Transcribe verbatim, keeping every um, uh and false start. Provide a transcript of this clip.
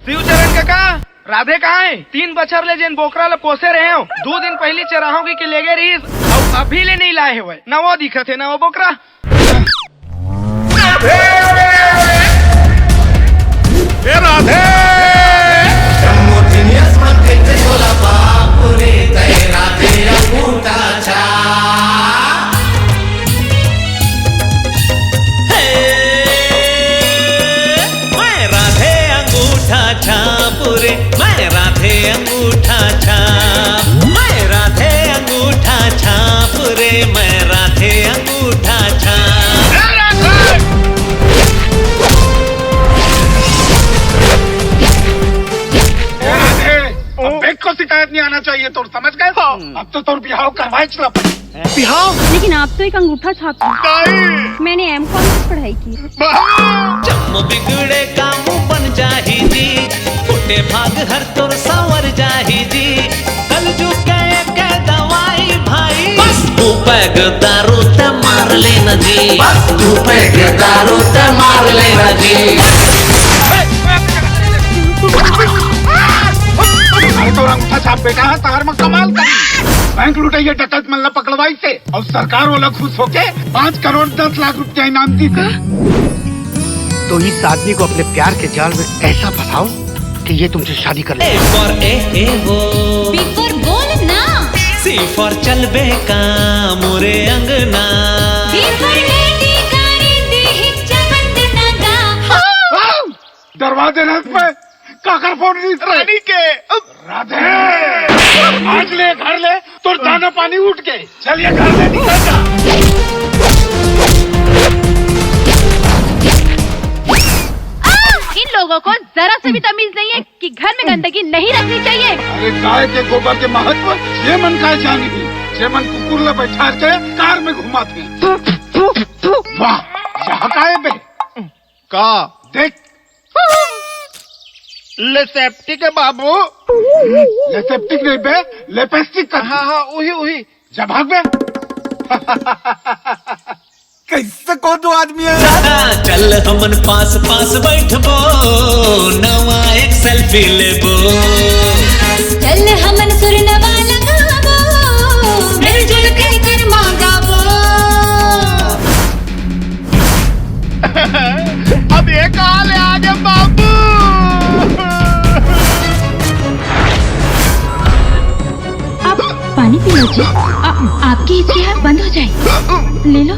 शिवचरण काका, राधे कहाँ हे? तीन बछर ले जेन बोकरा ल पोसे रहे हो, दू दिन पहिली चराहूं कहिके लेगे रहिस, अउ अभी ले नइ लाए हवय। न वो दिखत हे, न वो बोकरा। ए राधे! हे, मैं राधे अंगूठा छाप रे, मैं राधे अंगूठा छाप, मैं राधे अंगूठा छाप रे, मैं राधे अंगूठा छाप। ए राधे! अब बेग को शिकायत नहीं आना चाहिए, तो समझ गए? अब तो तोर बिहाव करवाए चला। बिहाव? लेकिन आप तो एक अंगूठा छाप हैं। मैंने एम कॉम की पढ़ाई की। जम्मो बिगड़े काम बन जाही जी, फूटे भाग हर तोर संवर जाही जी। कलजुग के एक दवाई भाई। बस दू पैग दारू ते मार लेना जी, बस दू पैग दारू ते मार लेना जी। अरे तो अंगूठा छाप बेटा, तार में कमाल करी। बैंक लुटइया डकैत मन ला पकड़वाइस हे अउ सरकार ओला खुश होके पाँच करोड़ दस लाख रुपया इनाम दीस हे। तो इस आदमी को अपने प्यार के जाल में ऐसा फंसाओ कि ये तुमसे शादी कर ले। A for A, A हो। B for बोल ना। C for चलबे का मोरे अंगना। D for daddy गारी दी हिच्चा बंद ना गा। डरवा देना इसमें। काकर फोन रहिस रे? रानी के। राधे! आज ले घर ले, तोर दाना पानी उठ के। चल ये घर से निकल जा। इन लोगों को जरा से भी तमीज नहीं है कि घर में गंदगी नहीं रखनी चाहिए। अरे गाय के गोबर के महत्व ये मन का जानी थी, ये मन कुकुर ला बैठा के कार में घुमाथे। वाह, यहाँ का है बे? का? देख। ले सेप्टिक है बाबू। ले सेप्टिक नहीं बे, लिपस्टिक का। हाँ, हाँ, उही, उही। जा भाग बे। कैसे को दो आदमी है? चल हमन पास पास बैठबो, नवा एक सेल्फी लेबो। चल हमन सुर नवा लगाबो, मिलजुल के गरमा गाबो। अब ये कहाँ ले आ गए बाबू? आप पानी पी लो जी। आ, आपकी हिचकियाँ बंद हो जाए। ले लो।